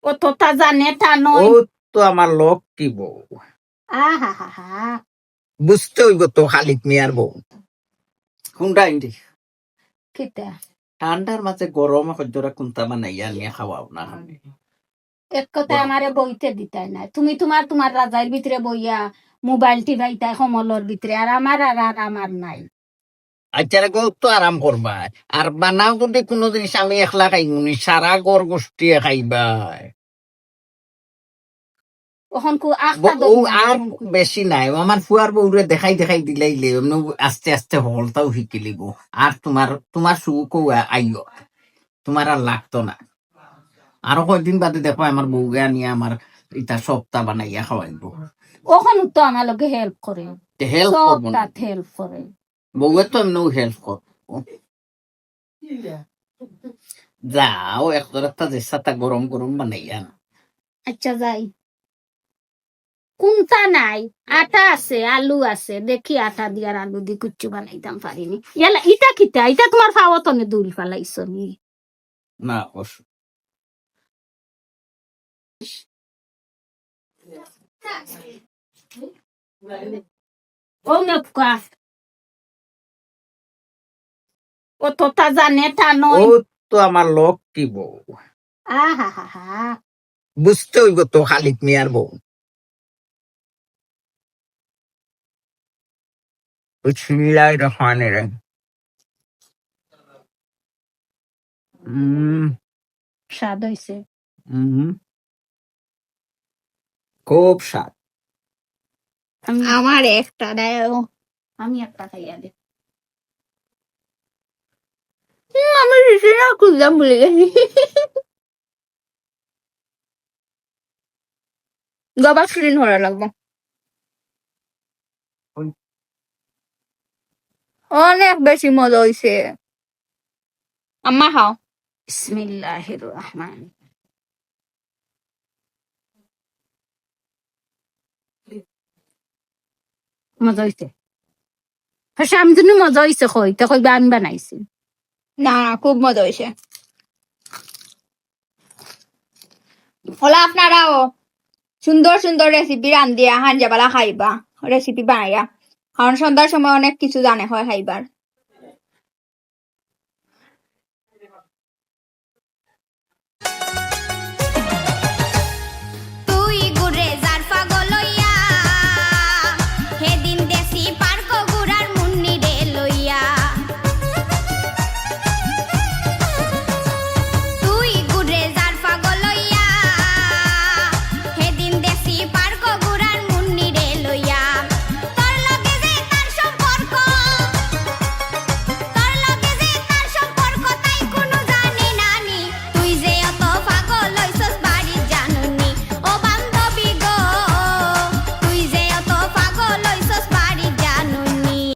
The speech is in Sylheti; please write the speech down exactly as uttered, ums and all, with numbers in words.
ও তো তা জানে তা নয়। ও তো আমার লক্ষ্মী বউ। আহা হা হা। বুঝতে হইব তো খালিক মিয়ার বউ। কোনটা ইন্দি? কিতা? ঠান্ডার মাঝে গরম হজ্জরা কুন্তা বানাইয়া নিয়ে খাওয়াও না। এক কথা আমারে বইতে দিতাই না। তুমি তোমার, তোমার রাজাইর ভিতরে বইয়া মোবাইল টিপাইতাই কমলর ভিতরে, আর আমার আর, আর আমার নাই। আচ্ছা রে গো, তো আরাম করবা। আর বানাও যদি কোনো জিনিস আমি একলা খাইমু নি, সারা ঘর গোষ্ঠী খাইবা। ওখান কু আখতা ও আর বেশি নাই, ও আমার ফুয়ার বউরে দেখাই দেখাই দিলাইলে অমনে আস্তে আস্তে হকলতাও শিকিলিব। আর তোমার, তোমার সুখও আইও, তোমার আর লাগতো না। আরো কয়দিন বাদে দেখো আমার বউগে আনিয়া আমার ইতা সবতা বানাইয়া খাওয়াইব। ওখান তো আমার লগে হেল্প করে। হেল্প করবো না। হেল্প করে। বউয়ে তো এমনিও হেল্প করবো। যাও, এক জোড়াটা যে সাতা গরম গরম বানাইয়া না। আচ্ছা, যাই। কুন্তা নাই, আটা আছে, আলু আছে, দেখি আটা দি আর আলু দি কুচ্ছু বানাইতাম পারিনি। ইয়ালা, ইটা কিতা? ইটা তোমার ফাওতনে দুল ফালাইছো নি? না, অস- ও না ফুকা। ও তো তা জানে তা নয়। ও তো আমার লক্ষ্মী বউ। আহা হা হা। বুঝতে হইব তো খালিক মিয়ার বউ। বিসমিল্লাহির রহমানির রহিম। উম, স্বাদ হইছে। উম, খুব স্বাদ। আমি আমার একটা দেও। আমি একটা খাইয়া দে। হুম, আমি শেষে না খুললাম, ভুলে গেছি। গবা ক্লিন করা লাগবো। অনেক বেশি মজা হইছে। আম্মা খাও। বিসমিল্লাহির রহমান। মজা হইছে। হ্যাঁ, আমি যদি মজা হইছে কই, তা কইবা আমি বানাইছি। না, খুব মজা হইছে। ওলা আপনারাও সুন্দর সুন্দর রেসিপি রান্ধিয়া হাঞ্জাবালা খাইবা, রেসিপি বানাইয়া, কারণ সন্ধ্যার সময় অনেক কিছু জানে হয় খাইবার।